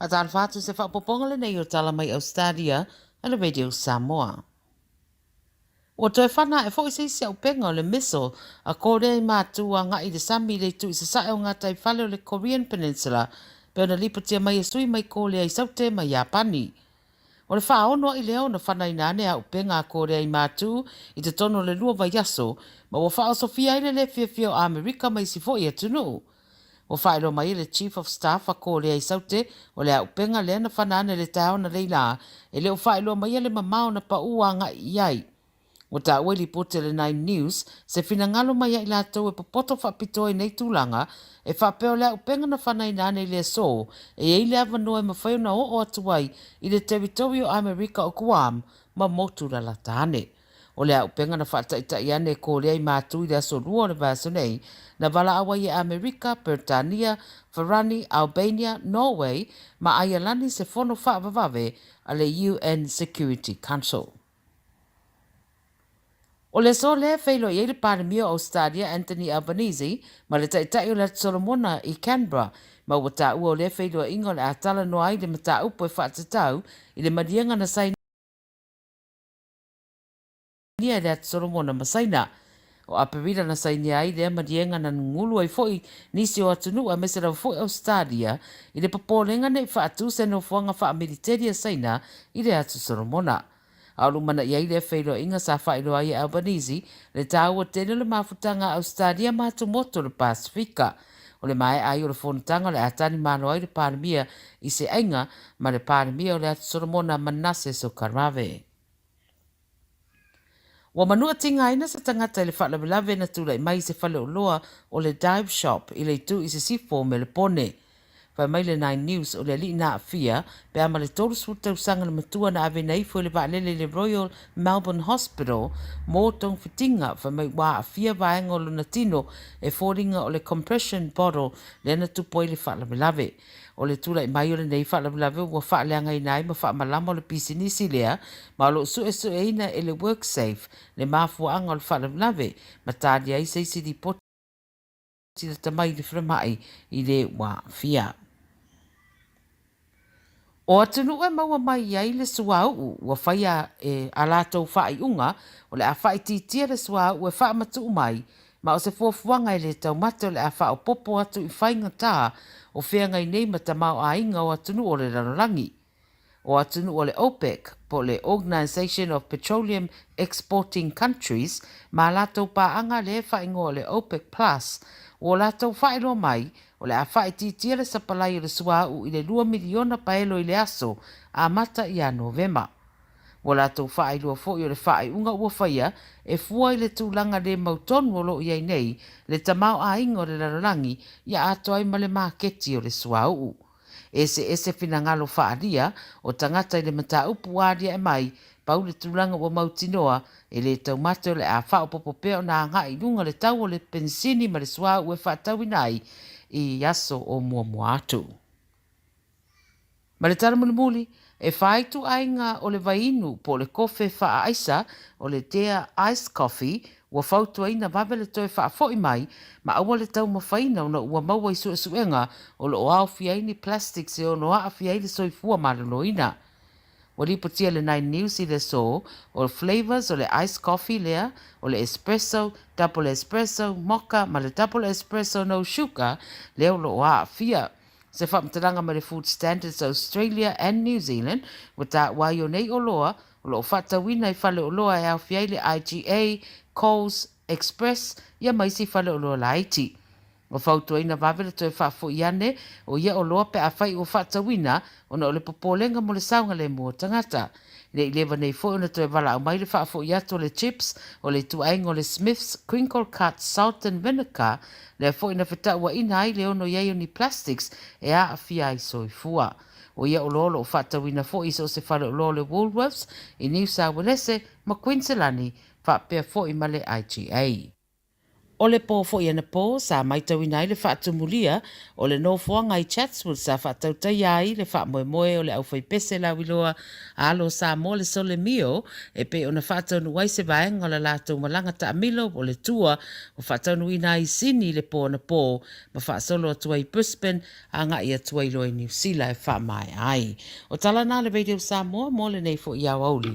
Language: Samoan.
Faatalofa atu i se faaopoopoga lenei o Tala Mai Ausetalia a le Radio Samoa. Ua toe fana ae foi se isi auupega o le missile a Korea i Matu agai i le sami i le itu i sasae o gataifale o le Korean Peninsula pei ona lipotia mai e sui mai Korea i Saute ma Iapani. O le faaono aʻi lea ona fanaina ane auupega a Korea i Matu i totonu o le lua vaiaso ma ua faaosofia ai le le fiafia o Amerika ma isi foi atunuu. Ua faailoa mai e le Chief of Staff a Korea i Saute o le auupega lea na fana ane i le taeao analeila e le o faailoa maia le mamao na paʻu agai i ai. Ua taua i lipoti a le Nine News se finagalo mai ia i latou e popoto faapitoa i nei tulaga e faapea o le auupega na fanaina ane i le aso e i ai le avanoa e mafai ona oo atu ai i le Territory o Amerika o Guam ma motu lalata ane. O le auupega na faataitai ane e Korea i Matu i le aso Lua o le vaiaso nei, na valaau ai e Amerika, Peretania, Farani, Albania, Norway ma Aialani se fono faavavave a le UN Security Council. O le aso lea e feiloai ai le Palemia o Ausetalia Anthony Albanese ma le Taitai o le Atu Solomona i Canberra, ma ua taua o lea feiloaiga o le a talanoa ai le mataupu e faatatau i le maliega na sainia e le Atu Solomona ma Saina. O Aperila na sainia ai lea maliega na gugulu ai foi nisi o atunuu aemaise lava foi Ausetalia i le popolega nei faatu se nofoaga faamiliteli a Saina i le Atu Solomona. A o lumanai ai lea feiloaiga sa faailoa ai e Albanese le taua tele o le mafutaga a Ausetalia ma atumotu o le Pasefika. O le maea ai o le fonotaga o le a tali malo ai le Palemia i se aiga ma le Palemia o le Atu Solomona Manasseh Sokarave. Ua manua tigaina se tagata i le faalavelave na tulai mai i se faleoloa o le Dive Shop i le itu i sisifo o Melepone. Fai mai le Nine News o le alii na aafia pe a ma le 30 tausaga le matua na aveina ifo i le vaalele i le Royal Melbourne Hospital mō togafitiga fai mai ua aafia vaega o lona tino e foliga o le compression bottle lea na tupu ai le faalavelave. O le tulai mai o lenei faalavelave ua faaleagaina ai ma faamalama o le pisinisi lea ma o lo o suesueina e le WorkSafe le mafuaaga o le faalavelave ma talia ai se isi lipoti lata mai i le falemai i le ua aafia. O atunuu e maua mai ai le suauu ua faia e a latou faaiuga o le a faaitiitia le suauu e faamatuu mai Ma o se fuafuaga e le taumate o le a faaopoopo atu i faigata o feagai nei ma tamaoaiga o atunuu o le lalolagi. O atunuu o le OPEC, po o le Organisation of Petroleum Exporting Countries, ma a latou paaga lea e faaigoa o le OPEC Plus, ua latou faailoa mai, o le a faaitiitia le sapalai o le suauu i le lua miliona paelo i le aso, amata ia Novema. Ua latou faailoa foi o le faaiuga ua faia e fua i le tulaga le mautonu o lo o i ai nei le tamaoaiga o le lalolagi ia atoa ai ma le maketi o le suauu. Eseese finagalo faaalia o tagata i le mataupu ua aliae mai, pau le tulaga ua mautinoa e le taumate o le a faaopoopo pea ona agai i luga le tau o le penisini ma le suauu e faatauina ai i aso o muamua atu. Ma le tala mulimuli, e whai ituaiga o le vaiinu po o le kofe faaaisa o le Dare Ice Coffee ua fautuaina vave le toe faafoi mai ma aua le taumafaina ona ua maua i suesuega o lo o aofia ai ni plastics e ono aafia ai le soifua maloloina. Ua lipotia le Nine News i le aso, o flavours o le ice coffee lea, o le espresso, double espresso, mocha ma le double espresso no sugar lea o lo o aafia. Se faamatalaga mai le Food Standards Australia and New Zealand, ua taua ai o nei oloa o lo o faatauina i faleoloa e aofia ai le IGA, Coles, Express, ia ma isi faleoloa laiti. Ua fautuaina vave le toe faafoi ane o ia oloa pe afai ua faatauina ona o le popolega mo le saogalemu o tagata. E le i leva nei foi ona toe valaau mai le faafoi atu o le chips o le ituaiga o le Smiths Crinkle Cut Salt and Vinegar, lea foi na fetauaina ai le ono i ai o ni plastics e aafia ai soifua. O ia oloa o lo o faatauina foi i so o se faleoloa o le Woolworths i Niu Sauelese ma Kuiniselani faapea foi ma le IGA. O le po foi anapo sa maitauina ai le faatumulia o le nofoaga i Chatswood sa faatautaia ai le faamoemoe o le aufaipese lauiloa a alo o Samoa le Sole Mio e pei ona faataunuu ai se vaega o la latou malaga taamilo o le tour ua faataunuuina ai i Sini i le po anapo ma faasolo atu ai i Brisbane agai atu ai loa i Niu Sila e faamaea ai. O tala na a le Radio Samoa mo lenei foi aoauli.